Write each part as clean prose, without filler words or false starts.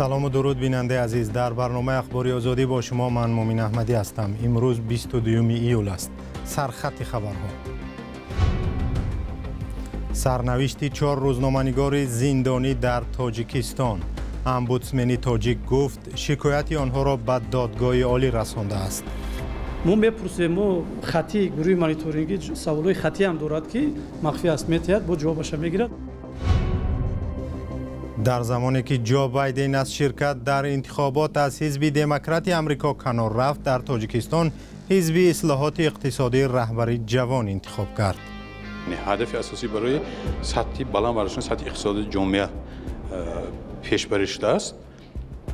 Салом ва дуруд, бинандаи азиз. Дар барномаи Ахбори Озодӣ бо шумо ман Мумин Аҳмадӣ ҳастам. Имрӯз 22 июл аст. Сархати хабарҳо. Сарнавишти 4 рӯзноманигори зиндонӣ дар Тоҷикистон. Омбудсмени тоҷик гуфт, шикояти онҳоро ба додгоҳи олӣ расондааст. Мо мепурсем, мо хатии гурӯҳи мониторингӣ саволҳои хатӣ ҳам дорад, ки махфӣ аст, метиҳад, бо ҷавобаша мегирад. Дар замоне ки Ҷо Байден аз ширкат дар интихобот аз ҳизби Демократи Амрико канор рафт, дар Тоҷикистон ҳизби ислоҳоти иқтисодӣ раҳбари ҷавон интихоб кард. Ҳадафи асосӣ барои сатҳи баланд бардоштани сатҳи иқтисоди ҷомеа пешбарӣ шудааст.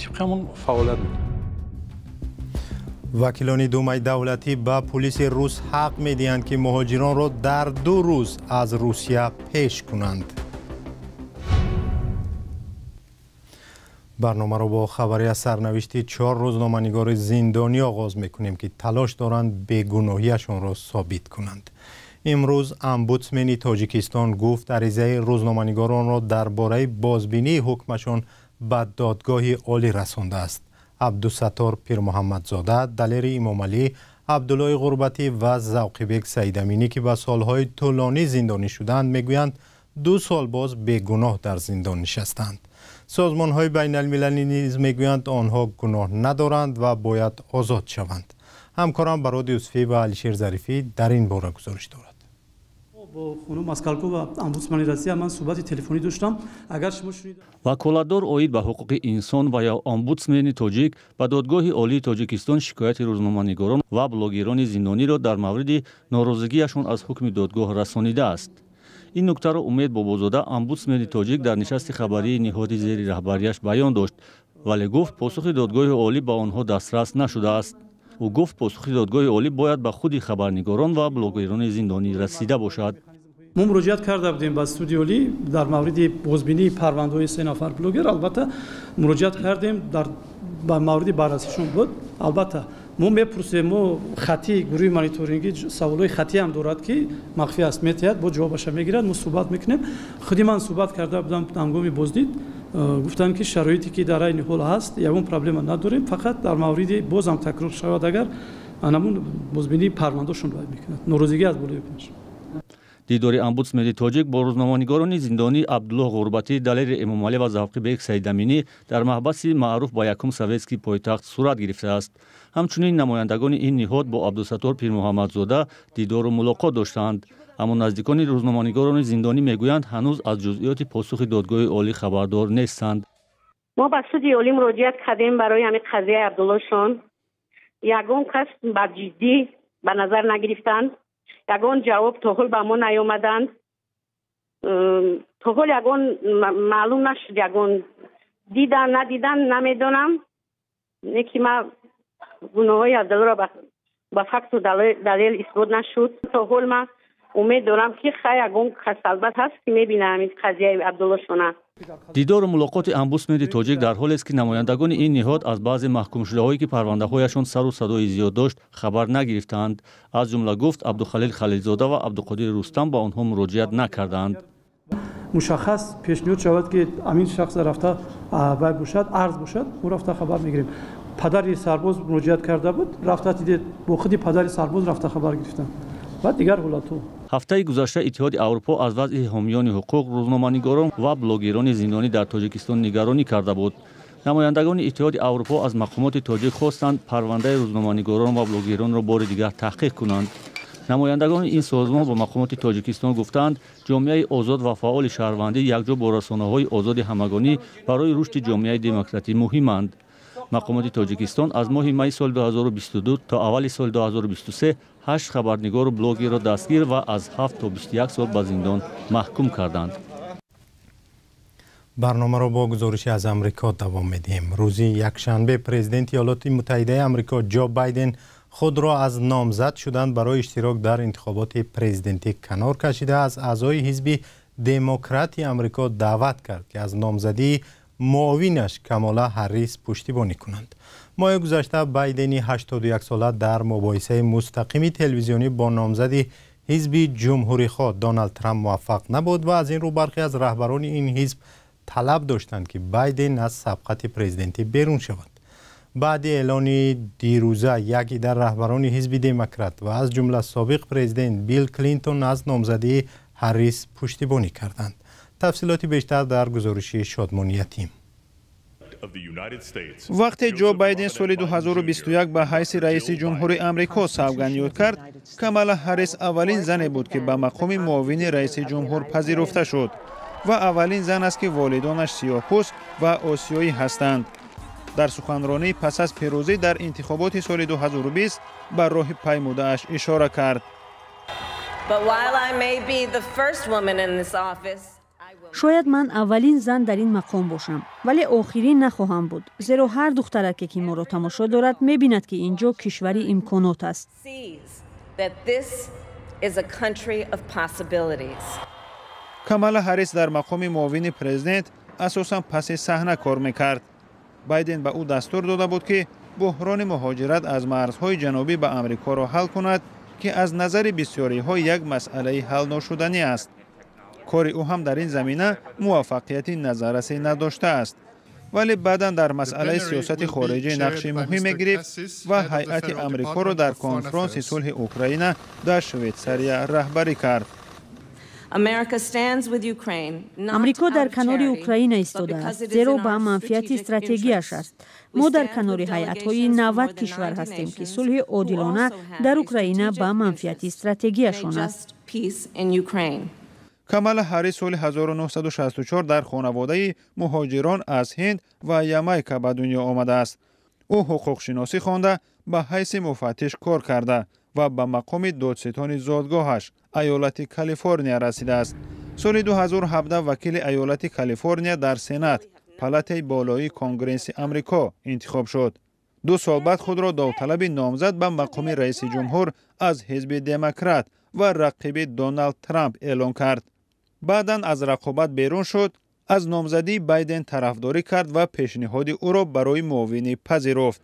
Тибқи ҳамон фаъолият. Вакилони Думаи давлатӣ ба пулиси рус ҳақ медиҳанд, ки муҳоҷиронро дар 2 рӯз аз Русия пеш кунанд. Барномаро бо хабаре аз сарнавишти 4 рӯзноманигори зиндонӣ оғоз мекунем, ки талош доранд бегуноҳиашонро собит кунанд. Имрӯз омбудсмени Тоҷикистон гуфт, аризаи рӯзноманигоронро дар бораи бозбинии ҳукмашон ба додгоҳи олӣ расондааст. Абдусаттор Пирмуҳаммадзода, Далери Имомалӣ, Абдуллои Ғурбатӣ ва Завқибек Саидаминӣ, ки ба солҳои тӯлонӣ зиндонӣ шуданд, мегӯянд 2 сол боз бегуноҳ дар зиндон нишастанд. Созмонҳои байналмилалӣ низ мегӯянд, онҳо гуноҳ надоранд ва бояд озод шаванд. Ҳамкорам Бароди Юсуфӣ ва Алишер Зарифӣ дар ин бора гузориш дорад. Бо хонум Москалкова, омбудсмани Россия, ман суҳбати телефонӣ доштам. Агар шумо шунид. Ваколатдор оид ба ҳуқуқи инсон ва ё омбудсмени тоҷик ба додгоҳи олии Тоҷикистон шикояти рӯзноманигорон ва блогерони зиндониро дар мавриди норозигиашон аз ҳукми додгоҳ расонидааст. Ин нуктаро Умед Бобозода, омбудсмени тоҷик, дар нишасти хабарии ниҳоди зери раҳбарияш баён дошт, вале гуфт, посухи додгоҳи олӣ ба онҳо дастрас нашудааст. Ӯ гуфт, посухи додгоҳи олӣ бояд ба худи хабарнигорон ва блогерони зиндонӣ расида бошад. Мо муроҷиат карда будем ба суди олӣ дар мавриди бозбинии парвандаҳои 3 нафар блогер. Албатта, муроҷиат кардем, ба мавриди баррасишон буд. Албатта, мо мепурсем, мо хатии гурӯҳи мониторингӣ саволҳои хатӣ ҳам дорад, ки махфӣ аст, метиҳад, бо ҷавобаша мегирад, мо суҳбат мекунем. Худи ман суҳбат карда будам ҳангоми боздид, гуфтанд, ки шароите, ки дар айни ҳол ҳаст, ягон проблема надорем, фақат дар мавриди бозам такрор шавад, агар анамун бозбинии парвандаҳошон бояд мекунад, норозигӣ аз болои ҳукмаш. Дидори омбудсмени тоҷик бо рӯзноманигорони зиндонӣ Абдуллоҳ Ғурбатӣ, Далери Эмомалӣ ва Завқибек Саидаминӣ дар маҳбаси маъруф ба якум советский пойтахт сурат гирифтааст. Ҳамчунин намояндагони ин ниҳод бо Абдусаттор Пирмуҳаммадзода дидору мулоқот доштаанд. Аммо наздикони рӯзноманигорони зиндонӣ мегӯянд, ҳанӯз аз ҷузъиёти посухи додгоҳи олӣ хабардор нестанд. Мо ба суди олӣ муроҷиат кардем барои ҳамин қазияи Абдуллошон. Ягон кас ба ҷиддӣ ба назар нагирифтанд. Ягон ҷавоб то ҳол ба мо наёмаданд. То ҳол ягон маълум нашуд, ягон дидан надидан намедонам. Не ки ма гуноҳҳои Абдуллоро ба факту далел исбот нашуд. То ҳол ма умед дорам, ки хай ягон кас албат ҳаст, ки мебинам ҳамин қазияи Абдуллошона. Дидору мулоқоти омбудсмени тоҷик дар ҳолест, ки намояндагони ин ниҳод аз баъзе маҳкумшудаҳое, ки парвандаҳояшон сару садои зиёд дошт, хабар нагирифтаанд. Аз ҷумла гуфт, Абдухалил Халилзода ва Абдуқодир Рустам ба онҳо муроҷиат накардаанд. Мушаххас пешниҳод шавад, ки ҳамин шахс рафта вай бошад, арз бошад, мо рафта хабар мегирем. Падари сарбоз муроҷиат карда буд, рафта дидед, бо худи падари сарбоз рафта хабар гирифтанд ва дигар ҳолатҳо. Ҳафтаи гузашта Иттиҳоди Аврупо аз вазъи ҳомиёни ҳуқуқ, рӯзноманигорон ва блогерони зиндонӣ дар Тоҷикистон нигаронӣ карда буд. Намояндагони Иттиҳоди Аврупо аз мақомоти тоҷик хостанд, парвандаи рӯзноманигорон ва блогеронро бори дигар таҳқиқ кунанд. Намояндагони ин созмон ба мақомоти Тоҷикистон гуфтанд, ҷомеаи озод ва фаъоли шаҳрвандӣ якҷо бо расонаҳои озоди ҳамагонӣ барои рушди ҷомеаи демократӣ муҳиманд. Мақомоти Тоҷикистон аз моҳи майи соли 2022 то аввали соли 2023 8 хабарнигору блогерро дастгир ва аз 7 то 21 сол ба зиндон маҳкум карданд. Барномаро бо гузорише аз Амрико давом медиҳем. Рӯзи якшанбе президенти Иёлоти Муттаҳидаи Амрико Ҷо Байден худро аз номзад шудан барои иштирок дар интихоботи президентӣ канор кашида, аз аъзои ҳизби Демократи Амрико даъват кард, ки аз номзадии муовинаш Камола Ҳаррис пуштибонӣ кунанд. Моҳи гузашта Байдени 81сола дар мубоҳисаи мустақими телевизионӣ бо номзади ҳизби ҷумҳурихоҳ Доналд Трамп муваффақ набуд ва аз ин рӯ бархе аз раҳбарони ин ҳизб талаб доштанд, ки Байден аз сабқати президентӣ берун шавад. Баъди эълони дирӯза як идда раҳбарони ҳизби Демократ ва аз ҷумла собиқ президент Билл Клинтон аз номзадии Ҳаррис пуштибонӣ карданд. Тафсилоти бештар дар гузориши Шодмон Ятим. Вақте Ҷо Байден соли 2021 ба ҳайси раиси ҷумҳури Амрико савганд ёд кард, Камала Ҳаррис аввалин зане буд, ки ба мақоми муовини раиси ҷумҳур пазируфта шуд ва аввалин зан аст, ки волидонаш сиёҳпӯст ва осиёӣ ҳастанд. Дар суханронӣ пас аз пирӯзӣ дар интихоботи соли 2020 ба роҳи паймудааш ишора кард. Шояд ман аввалин зан дар ин мақом бошам, вале охирин нахоҳам буд, зеро ҳар духтараке, ки моро тамошо дорад, мебинад, ки ин ҷо кишвари имконот аст. Камала Ҳаррис дар мақоми муовини президент асосан паси саҳна кор мекард. Байден ба ӯ дастур дода буд, ки буҳрони муҳоҷират аз марзҳои ҷанубӣ ба Амрикоро ҳал кунад, ки аз назари бисёриҳо як масъалаи ҳалношуданӣ аст. Кори ӯ ҳам дар ин замина муваффақияти назаррасе надоштааст, вале баъдан дар масъалаи сиёсати хориҷӣ нақши муҳиме гирифт ва ҳайати Амрикоро дар конфронси сулҳи Украина дар Швейтсария раҳбарӣ кард. Амрико дар канори Украина истодааст, зеро ба манфиати стратегияш аст. Мо дар канори ҳайатҳои 90 кишвар ҳастем, ки сулҳи одилона дар Украина ба манфиати стратегияшон аст. Камала Ҳаррис соли 1964 дар хонаводаи муҳоҷирон аз Ҳинд ва Ямайка ба дунё омадааст. Ӯ ҳуқуқшиносӣ хонда, ба ҳайси муфаттиш кор карда ва ба мақоми додситони зодгоҳаш, айолати Калифорния, расидааст. Соли 2017 вакили айолати Калифорния дар Сенат, палатаи болоии Конгресси Амрико, интихоб шуд. 2 сол баъд худро довталаби номзад ба мақоми раиси ҷумҳур аз ҳизби Демократ ва рақиби Доналд Трамп эълон кард. Баъдан аз рақобат берун шуд, аз номзадии Байден тарафдорӣ кард ва пешниҳоди ӯро барои муовинӣ пазируфт.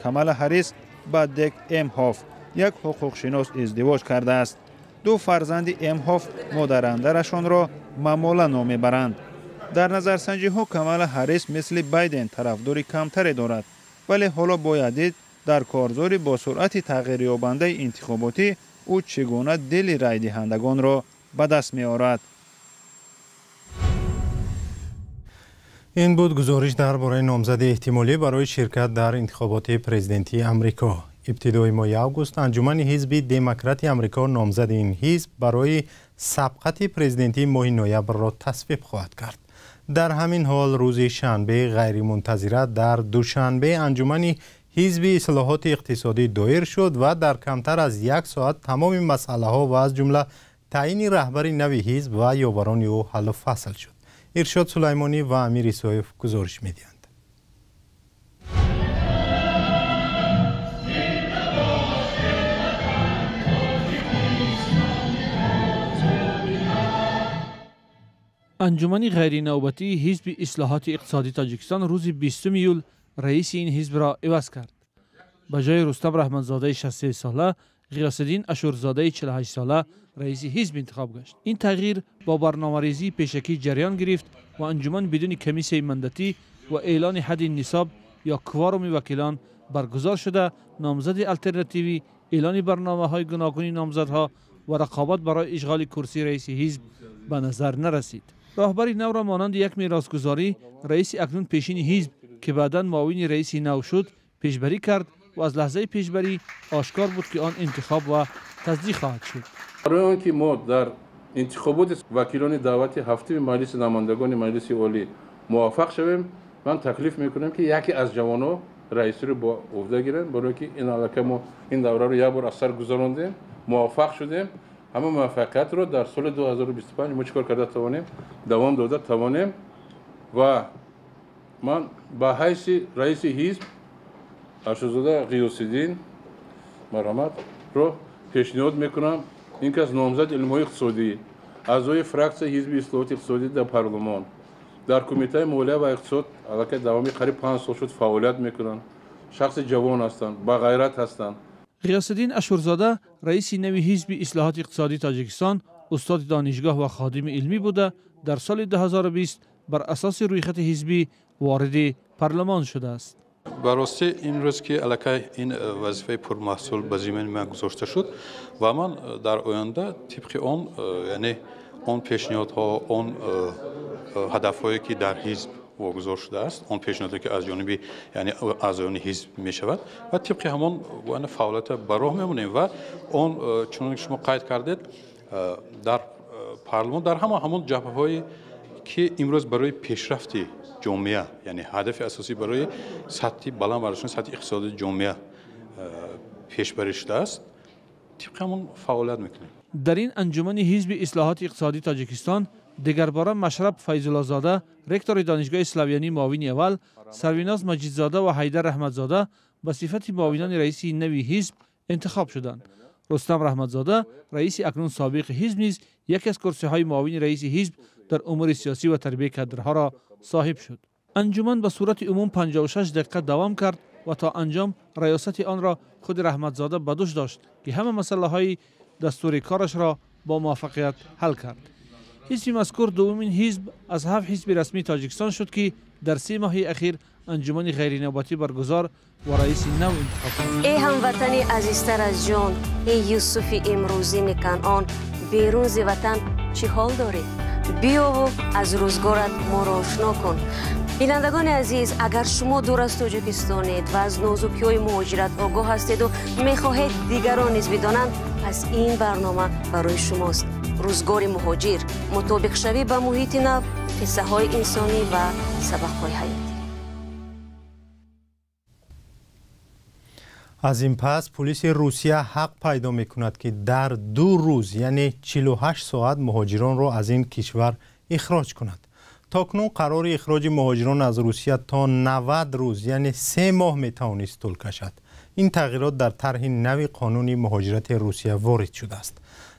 Камала Ҳаррис ба Дек Эмҳоф, як ҳуқуқшинос, издивоҷ кардааст. 2 фарзанди Эмҳоф модарандарашонро Мамола ном мебаранд. Дар назарсанҷиҳо Камала Ҳаррис мисли Байден тарафдори камтаре дорад, вале ҳоло бояд дид, дар корзори бо суръати тағйирёбандаи интихоботӣ ӯ чӣ гуна дили райдиҳандагонро ба даст меорад. Ин буд гузориш дар бораи номзади эҳтимолӣ барои ширкат дар интихоботи президентии Амрико. Ибтидои моҳи август анҷумани ҳизби Демократи Амрико номзади ин ҳизб барои сабқати президентии моҳи ноябрро тасвиб хоҳад кард. Дар ҳамин ҳол рӯзи шанбе ғайримунтазира дар Душанбе анҷумани ҳизби ислоҳоти иқтисодӣ доир шуд ва дар камтар аз як соат тамоми масъалаҳо ва аз ҷумла таъйини раҳбари нави ҳизб ва ёварони ӯ ҳаллу фасл шуд. Иршод Сулаймонӣ ва Амир Исоев гузориш медиҳанд. Анҷумани ғайринавбатии ҳизби ислоҳоти иқтисодии Тоҷикистон рӯзи 20 июл раиси ин ҳизбро иваз кард. Ба ҷои Рустам Раҳмонзодаи 63сола Ғиёсиддин Ашурзодаи 48сола раиси ҳизб интихоб гашт. Ин тағйир бо барномарезии пешакӣ ҷараён гирифт ва анҷуман бидуни комиссияи мандатӣ ва эълони ҳадди нисоб ё кворуми вакилон баргузор шуда, номзади алтернативӣ, эълони барномаҳои гуногуни номзадҳо ва рақобат барои ишғоли курсии раиси ҳизб ба назар нарасид. Роҳбари навро монанди як меросгузорӣ раиси акнун пешини ҳизб, ки баъдан муовини раиси нав шуд, пешбарӣ кард ва аз лаҳзаи пешбарӣ ошкор буд, ки он интихоб ва тасдиқ хоҳад шуд. Барои он ки мо дар интихоботи вакилони даъвати ҳафтуми Маҷлиси намояндагони Маҷлиси Олӣ муваффақ шавем, ман таклиф мекунам, ки яке аз ҷавонҳо раисиро бо уҳда гиранд, барои ки ин аллакай мо ин давраро як бор аз сар гузарондем, муваффақ шудем. Ҳама муваффақиятро дар соли 2025 мо чӣ кор карда тавонем, давом дода тавонем. Ва ман ба ҳайси раиси ҳизб Ашурзода Ғиёсиддин марҳаматро пешниҳод мекунам. Ин кас номзади илмҳои иқтисодӣ, аъзои фраксияи ҳизби ислоҳоти иқтисодӣ дар парлумон, дар кумитаи молия ва иқтисод аллакай давоми қариб 5 сол шуд фаъолият мекунанд. Шахси ҷавон ҳастанд, бағайрат ҳастанд. Ғиёсиддин Ашурзода раиси нави ҳизби ислоҳоти иқтисодии Тоҷикистон, устоди донишгоҳ ва ходими илмӣ буда, дар соли 2020 бар асоси рӯйхати ҳизбӣ вориди парлумон шудааст. Ба ростӣ, имрӯз ки аллакай ин вазифаи пурмаҳсул ба зиммаи ман гузошта шуд ва ман дар оянда тибқи он, яъне он пешниҳодҳо, он ҳадафҳое ки дар ҳизб вогузор шудааст, он пешниҳоде ки аз ҷониби, яъне аъзоёни ҳизб мешавад, ва тибқи ҳамон фаъолията ба роҳ мемонем. Ва он чуноне ки шумо қайд кардед, дар парлумон дар ҳама ҳамон ҷабҳаҳое ки имрӯз барои пешрафти ҷомеа, яъне ҳадафи асосӣ барои сатҳи баланд бардоштани сатҳи иқтисодии ҷомеа пешбарӣ шудааст, тибқи ҳамон фаъолият мекунем. Дар ин анҷумани ҳизби ислоҳоти иқтисодии Тоҷикистон дигарбора Машраб Файзуллозода, ректори Донишгоҳи Славянӣ, муовини аввал, Сарвиноз Маҷидзода ва Ҳайдар Раҳматзода ба сифати муовинони раиси нави ҳизб интихоб шуданд. Рустам Раҳматзода, раиси акнун собиқи ҳизб, низ яке аз курсиҳои муовини раиси ҳизб дар умури сиёсӣ ва тарбияи кадрҳоро соҳиб шуд. Анҷуман ба сурати умум 56 дақиқа давом кард ва то анҷом раёсати онро худи Раҳматзода ба дӯш дошт, ки ҳама масъалаҳои дастури корашро бо муваффақият ҳал кард. Ҳизби мазкур дуввумин ҳизб аз ҳафт ҳизби расмии Тоҷикистон шуд, ки дар 3 моҳи ахир анҷумани ғайринавбатӣ баргузор ва раиси нав интихоб кард. Эй ҳамватани азизтар аз ҷон, эй Юсуфи имрӯзини Канъон, берун зи ватан чӣ ҳол дорӣ? Биёву аз рӯзгорат моро ошно кун. Бинандагони азиз, агар шумо дур аз Тоҷикистонед ва аз нозукиҳои муҳоҷират огоҳ ҳастеду мехоҳед дигарон низ бидонанд, пас ин барнома барои шумост. Рӯзгори муҳоҷир, мутобиқшавӣ ба муҳити нав, қиссаҳои инсонӣ ва сабақҳои ҳаёт. Аз ин пас пулиси Русия ҳақ пайдо мекунад, ки дар 2 рӯз, яъне 48 соат, муҳоҷиронро аз ин кишвар ихроҷ кунад. То кунун қарори ихроҷи муҳоҷирон аз Русия то 90 рӯз, яъне 3 моҳ метавонист тӯл кашад. Ин тағйирот дар тарҳи нави қонуни муҳоҷирати Русия ворид шудааст.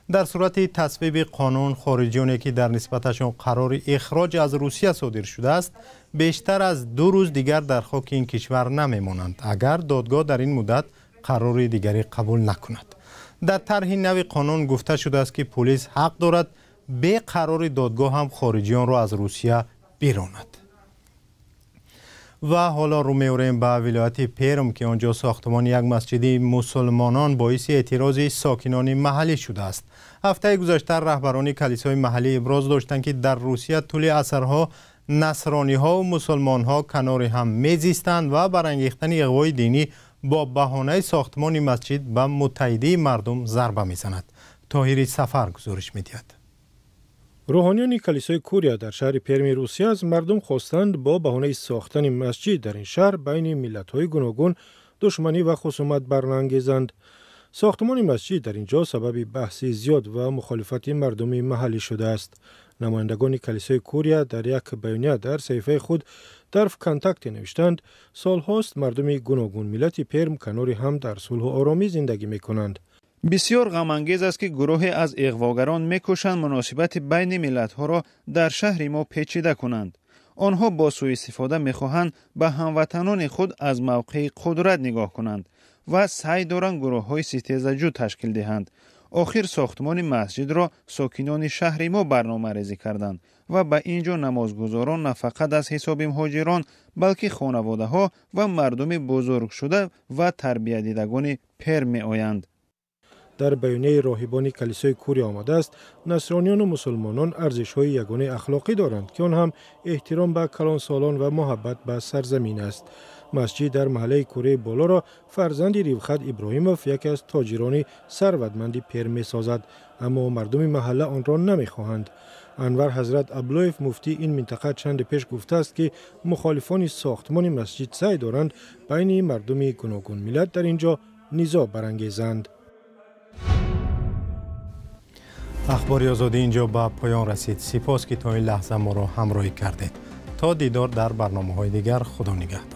Дар сурати тасвиби қонун, хориҷиёне ки дар нисбаташон қарори ихроҷ аз Русия содир шудааст, бештар аз 2 рӯз дигар дар хоки ин кишвар намемонанд, агар додгоҳ дар ин муддат қарори дигаре қабул накунад. Дар тарҳи нави қонун гуфта шудааст, ки полис ҳақ дорад бе қарори додгоҳ ҳам хориҷиёнро аз Русия биронад. Ва ҳоло рӯ меорем ба вилояти Перм, ки он ҷо сохтмони як масҷиди мусулмонон боиси эътирози сокинони маҳаллӣ шудааст. Ҳафтаи гузашта раҳбарони калисои маҳаллӣ иброз доштанд, ки дар Русия тӯли асрҳо насрониҳо ва мусулмонҳо канори ҳам мезистанд ва барангехтани иғвои динӣ бо баҳонаи сохтмони масҷид ба муттаҳидии мардум зарба мезанад. Тоҳири Сафар гузориш медиҳад. Рӯҳониёни калисои Курия дар шаҳри Перми Русия аз мардум хостанд бо баҳонаи сохтани масҷид дар ин шаҳр байни миллатҳои гуногун душманӣ ва хусумат барнаангезанд. Сохтмони масҷид дар ин ҷо сабаби баҳси зиёд ва мухолифати мардуми маҳаллӣ шудааст. Намояндагони калисои Курия дар як баёния дар саҳифаи худ дар ВКонтакте навиштанд: солҳост мардуми гуногун миллати Перм канори ҳам дар сулҳу оромӣ зиндагӣ мекунанд. Бисёр ғамангез аст, ки гурӯҳе аз иғвогарон мекӯшанд муносибати байни миллатҳоро дар шаҳри мо печида кунанд. Онҳо бо сӯистифода мехоҳанд ба ҳамватанони худ аз мавқеи қудрат нигоҳ кунанд ва саъй доранд гурӯҳҳои ситезаҷӯ ташкил диҳанд. Охир сохтмони масҷидро сокинони шаҳри мо барномарезӣ карданд ва ба ин ҷо намозгузорон на фақат аз ҳисоби муҳоҷирон, балки хонаводаҳо ва мардуми бузургшуда ва тарбиятдидагони Перм меоянд. Дар баёнияи роҳибони калисои Курия омадааст, насрониёну мусулмонон арзишҳои ягонаи ахлоқӣ доранд, ки он ҳам эҳтиром ба калонсолон ва муҳаббат ба сарзамин аст. Масҷид дар маҳаллаи Куреи Болоро фарзанди Ривхат Иброҳимов, яке аз тоҷирони сарватманди Перм, месозад, аммо мардуми маҳалла онро намехоҳанд. Анвар Ҳазрат Аблоев, муфтии ин минтақа, чанде пеш гуфтааст, ки мухолифони сохтмони масҷид саъй доранд байни мардуми гуногунмиллат дар ин ҷо низоъ барангезанд. Ахбори Озодӣ инҷо ба поён расид. Сипос, ки то ин лаҳза моро ҳамроҳӣ кардед. То дидор дар барномаҳои дигар, Худо нигаҳдор.